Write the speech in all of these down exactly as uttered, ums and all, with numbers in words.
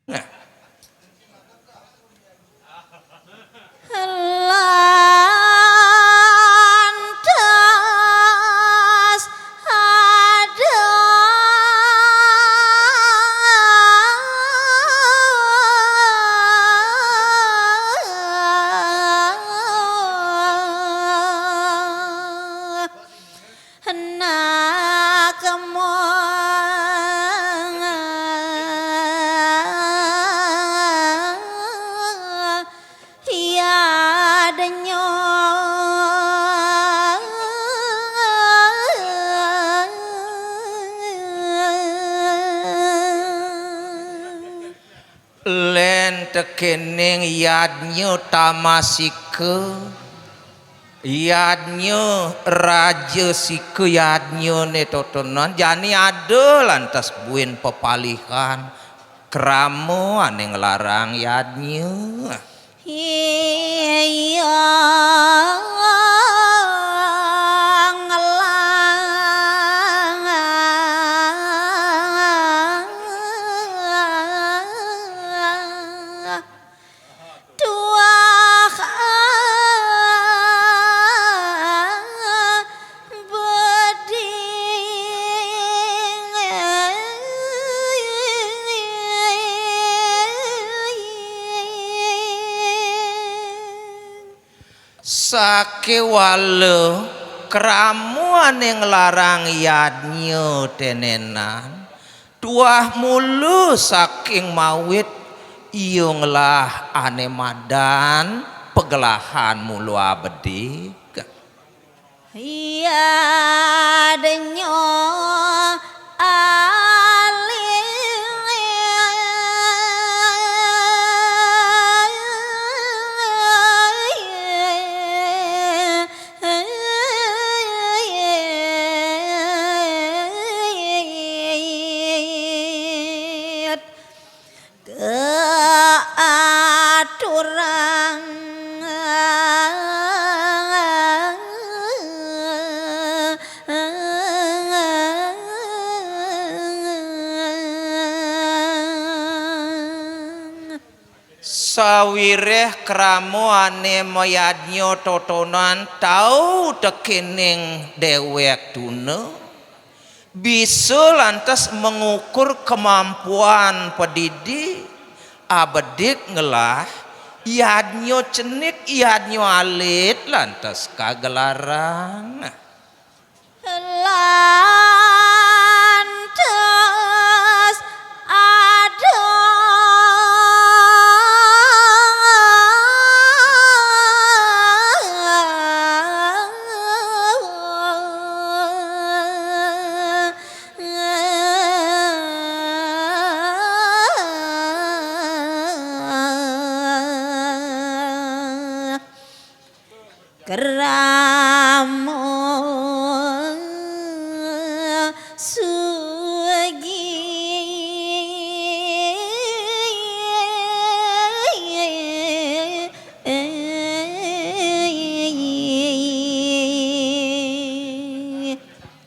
Nah. Lantas ada nak kemo yadnyo. Len tekening yadnyo tamasika, yadnyo raja sika, yadnyone totonan, jani ada lantas buin pepalihan krama ane nglarang yadnya. Iya ngelang tuah beding. Sakewala krama ane nglarang yadnya tenenan, tuah mula saking mawit iya ngelah ane madan pagelahan mula abedik. Yadnya alit. Kaaturang. Sawiréh krama ané mayadnya totonan tau tekéning déwék tuna, bisa lantas mengukur kemampuan padidi, abedik ngelah, yadnya cenik, yadnya alit lantas kagelarang. Lantas ada krama sugih.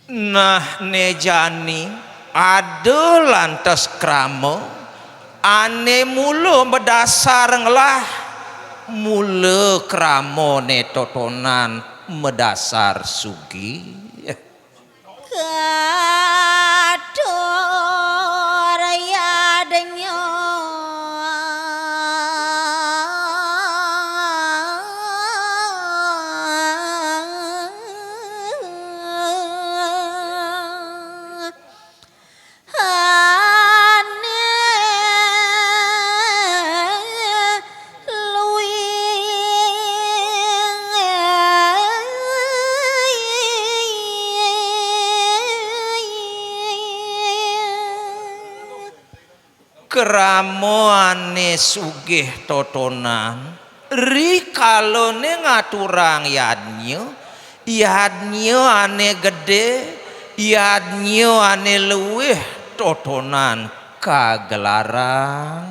Nah, né jani ada lantas krama ané mula madasar ngelah, mula kramané totonan madasar sugih. Katur yadnya. Ané luwih. Krama ané sugih totonan, rikalané ngaturang yadnya, yadnya ané gedé, yadnya ané luwih totonan kagelarang.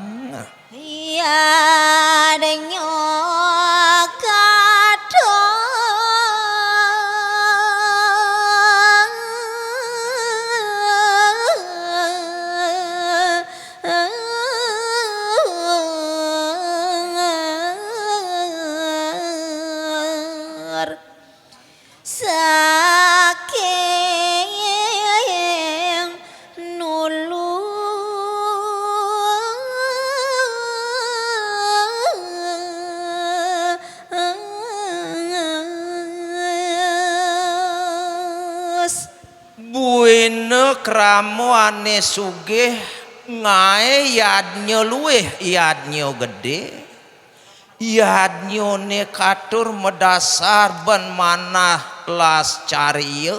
Yadnya katur. Krama ané sugih ngaé yadnya luih, yadnya gedé. Yadnyané katur madasar ban manah las carya.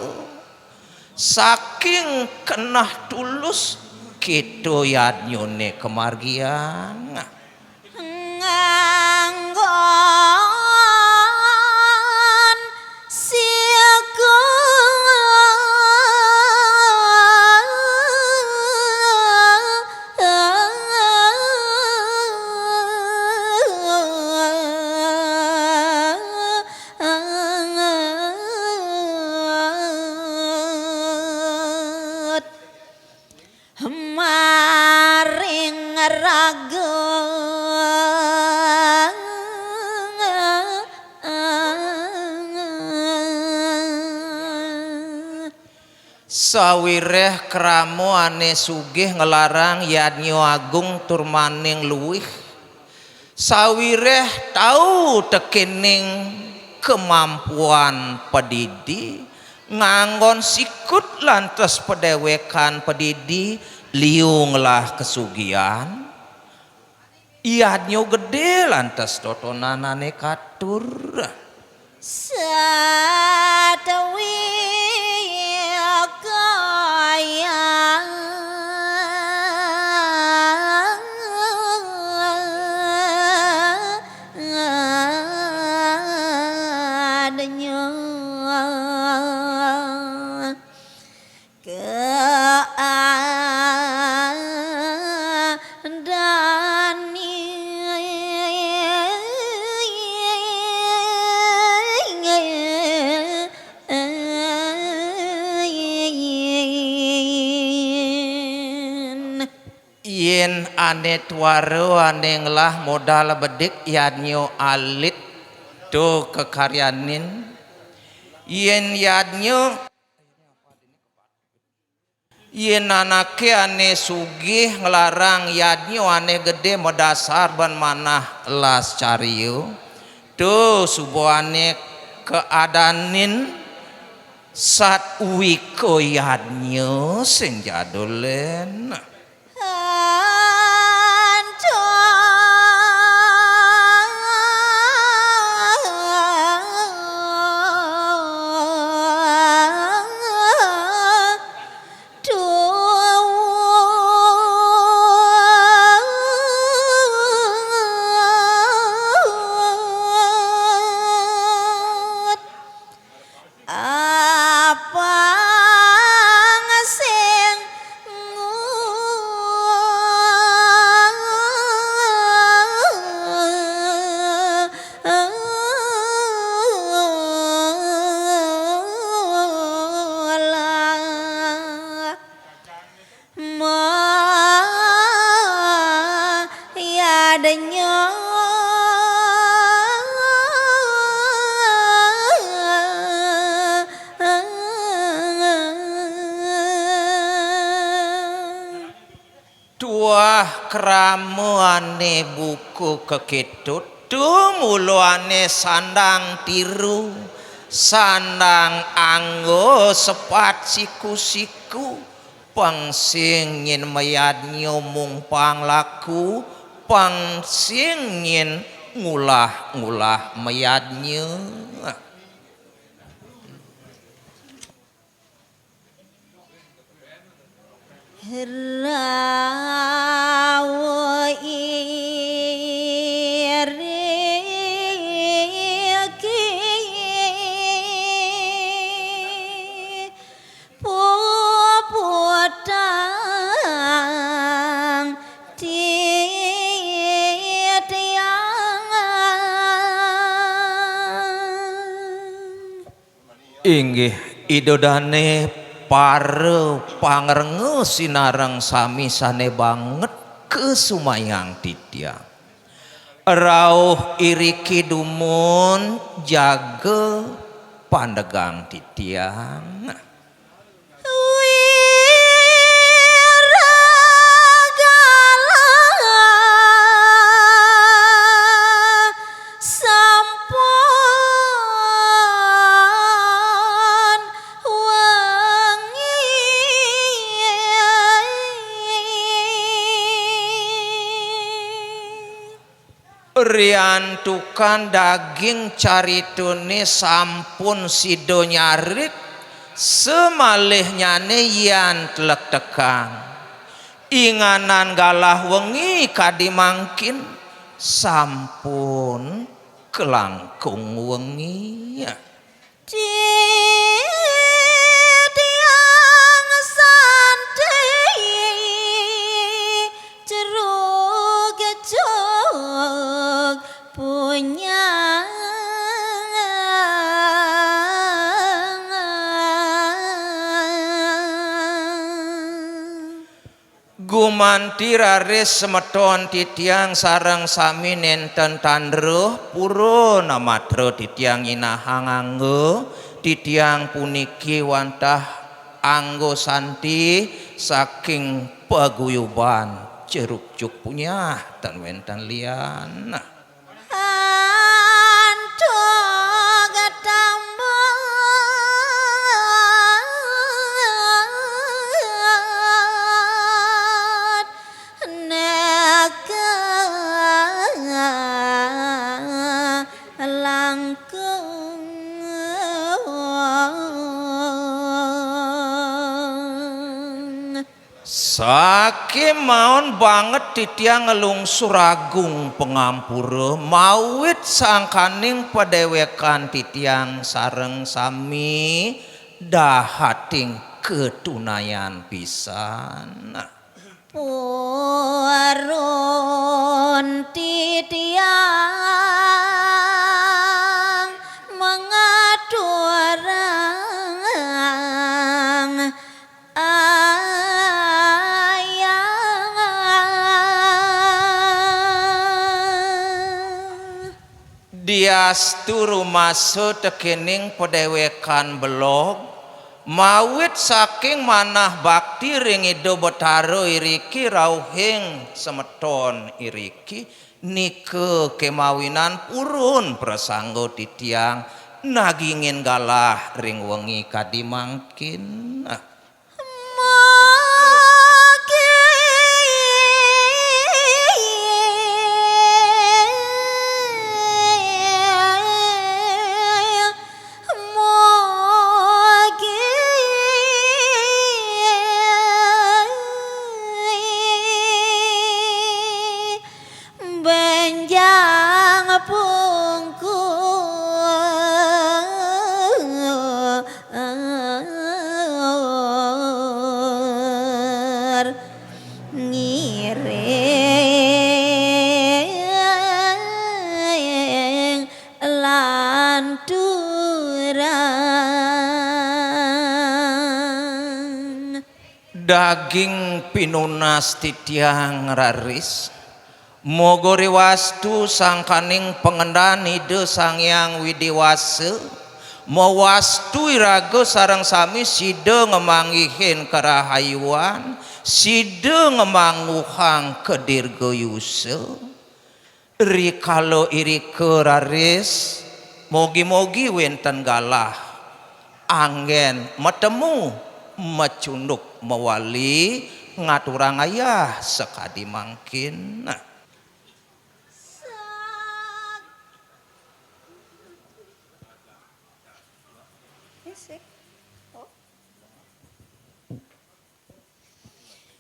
Saking keneh tulus, kéto yadnyané kamargiang. Nganggon siku maring raga. Sawiréh krama ané sugih nglarang yadnya agung tur maning luih. Sawiréh tau tekéning kemampuan padidi, nganggon sikut lantas padéwékan padidi liu ngelah kasugihan. Yadnya gedé lantas totonan ané katur. Satwika yadnya keadané. Yén ané tuara ané ngelah modal bedik yadnya alit, to kakaryanin. Yén yadnya Yén anaké ané sugih nglarang yadnya ané gedé madasar ban manah las carya, to suba ané kaadanin satwika yadnya sing jadulin. Apang sing ngulah. Ma yadnya. Tuah krama ané buka kakéto, tumula ané sandang tiru, sandang angga sepat siku-siku. Pang sing nyén mayadnya mung panglaku, pang sing nyén ngulah-ngulah mayadnya. Rauh iriki puputang titiang. Inggih, Ida dané para pangrenga sinareng sami sané banget kasumayang titiang. Rauh iriki dumun jaga pandegang titiang. Wiragala sampun wengi. Riantukan daging caritané sampun sida nyarik, samalihnyane yan tlektekang. Inganan galah wengi kadi mangkin, sampun kalangkung wengi. Titiang santi jeruk jog punya. Gumanti raris semeton titiang sareng sami nenten tandruh, purun amatra titiang nyinahang angga, titiang puniki wantah angga santi saking paguyuban Jeruk Juk Punyah, tan wenten lian. Antuk tambet neka langkung. Sakémaon banget titiang nglungsur agung pangampura, mawit sangkaning padéwékan titiang sareng sami dahating katunayan pisan. Purun titiang mangaturang ayang. Diastu rumasa tekening padéwékan Belog, mawit saking manah bakti ring Ida Betara iriki rauhing semeton iriki, nika kemawinan purun prasangga titiang nagingin galah ring wengi kadi mangkin. Benjang pungkur ngiring lanturang. Daging pinunas titiang raris, moga riwastu sangkaning pangendan Ida Sang Hyang Widi Wasa, mawastu iraga sareng sami sida ngamanggihin karahayuan, sida ngamangguhang kadirgayusa. Rikala irika raris, mogi-mogi wénten galah anggén matemu, macunduk mawali ngaturang ayah sakadi mangkin.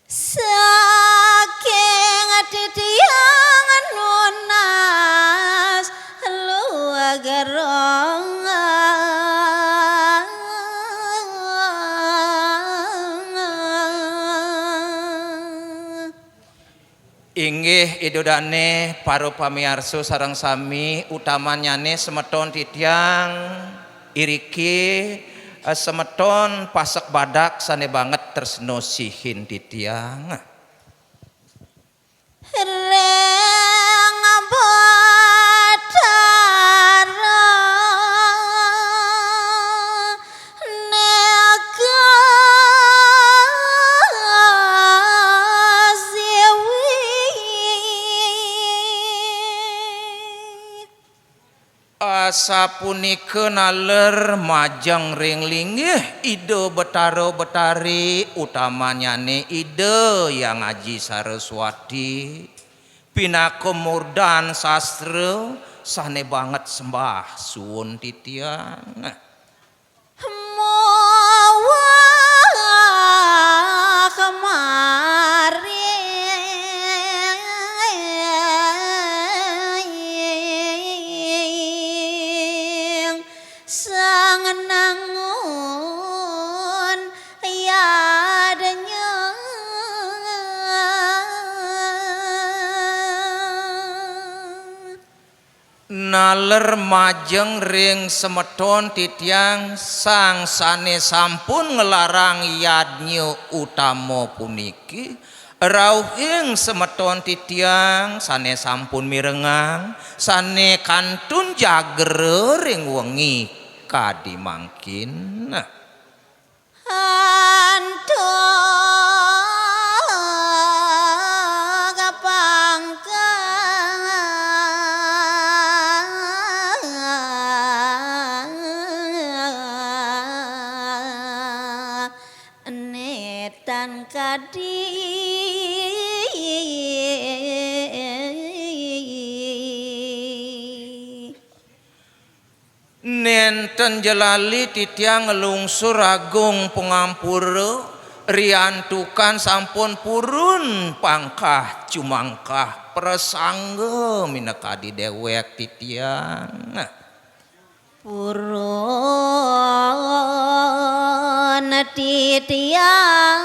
Saking titiang nunas lugerong. Inggih Ida Dané, para pamiarsa sareng sami, utamanyané semeton titiang iriki, eh, semeton pasek badak sané banget tresna sihin titiang. Ring Batara neka siwi. Asapunika naler majeng ring linggih Ida Betara Betari, utamanyané Ida Hyang Aji Saraswati. Pinaka murdan sastra sane banget sembah suun titiang. Naler majeng ring semeton titiang sang sane sampun nglarang yadnya utama puniki, rauhing semeton titiang sane sampun mirengang, sane kantun jagra ring wengi kadi mangkin. Nenten ja lali titiang nglungsur agung pangampura, riantukan sampun purun pangkah jumangkah prasangga minakadi dewek titiang. Purun titiang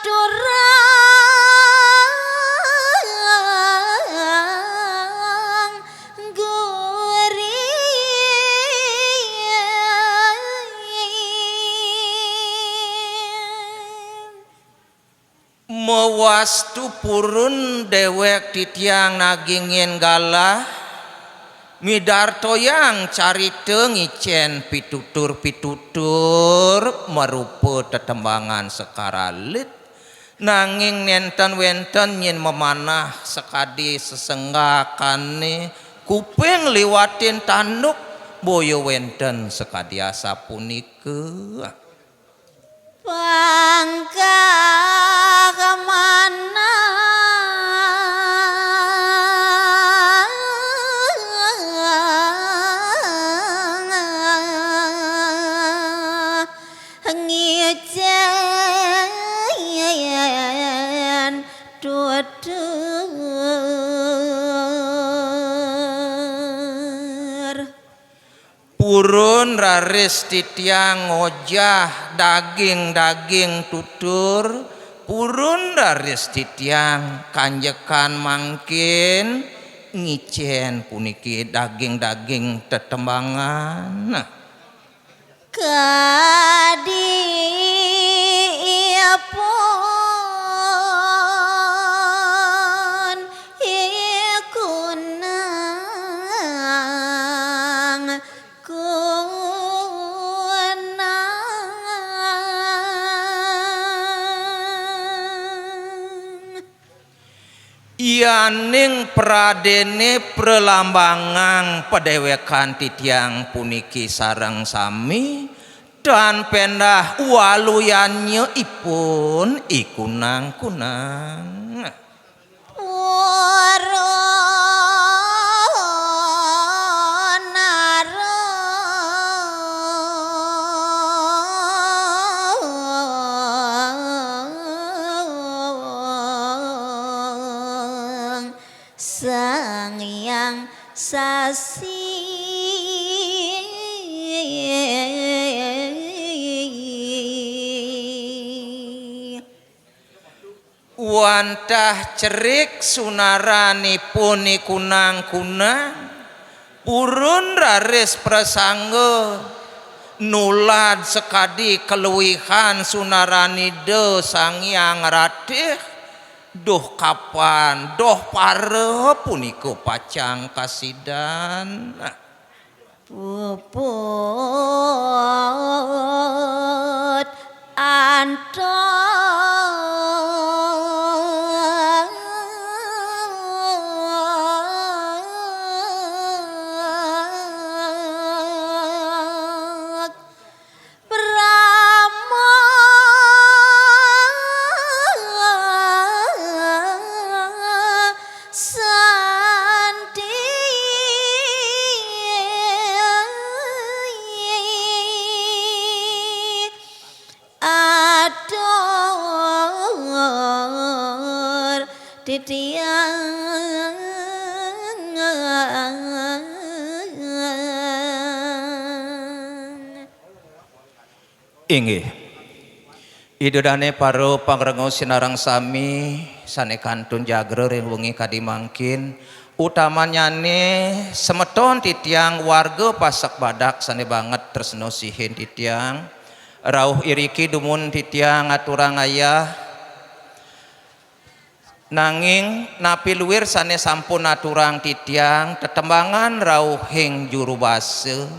ngaturang guri. Mawastu purun dewek titiang nagingin galah, midartoyang carita ngicen pitutur-pitutur marupa tetembangan sekar alit, nanging nenten wenten nyen mamanah sakadi sesenggakane kuping liwatin tanduk, boya wenten sakadi asapunika. Pangkah manah ngicen tutur. Purun raris titiang ngojah daging-daging tutur, purun raris titiang kanjekan mangkin ngicen puniki daging-daging tetembangan. Kadi ipun ikunang kunang. Yaning pradene pralambangang padewekan titiang puniki sareng sami, tan pendah waluyannya ipun ikunang-kunang. Purun arung Sang Hyang Sasi. Wantah cerik sunaranipun ikunang-kunang, purun raris prasangga nulad sakadi kaluihan sunaran Ida Sang Hyang Ratih, duh kapan, duh para punika pacang kasidan. Puput antong. Santi atur titiang. Inggih. Ida dane para pangrenga sinareng sami sane kantun jagra ring wengi kadi mangkin, utamanyane semeton titiang warga Pasek Badak sane banget tresna sihin titiang, rauh iriki dumun titiang aturang ayah, nanging napi luir sane sampun aturang titiang tetembangan rauhing juru basa.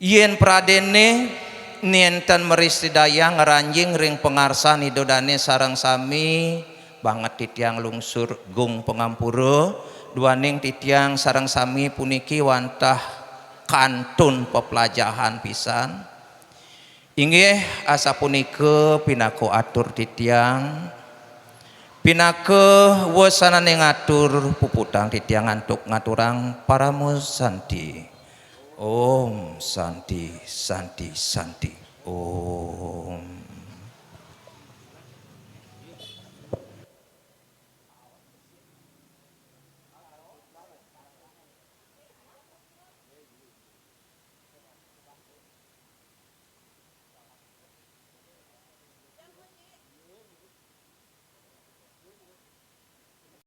Yen pradene nenten mrasidayang ngranjing ring pangarsan Ida dane sareng sami, banget titiang lungsur gung pangampura, duaning titiang sareng sami puniki wantah kantun peplajahan pisan. Inggih asapunika pinaka atur titiang, pinaka wesanane ngatur puputang titiang antuk ngaturang parama santi. Om Santi, Santi, Santi. Om.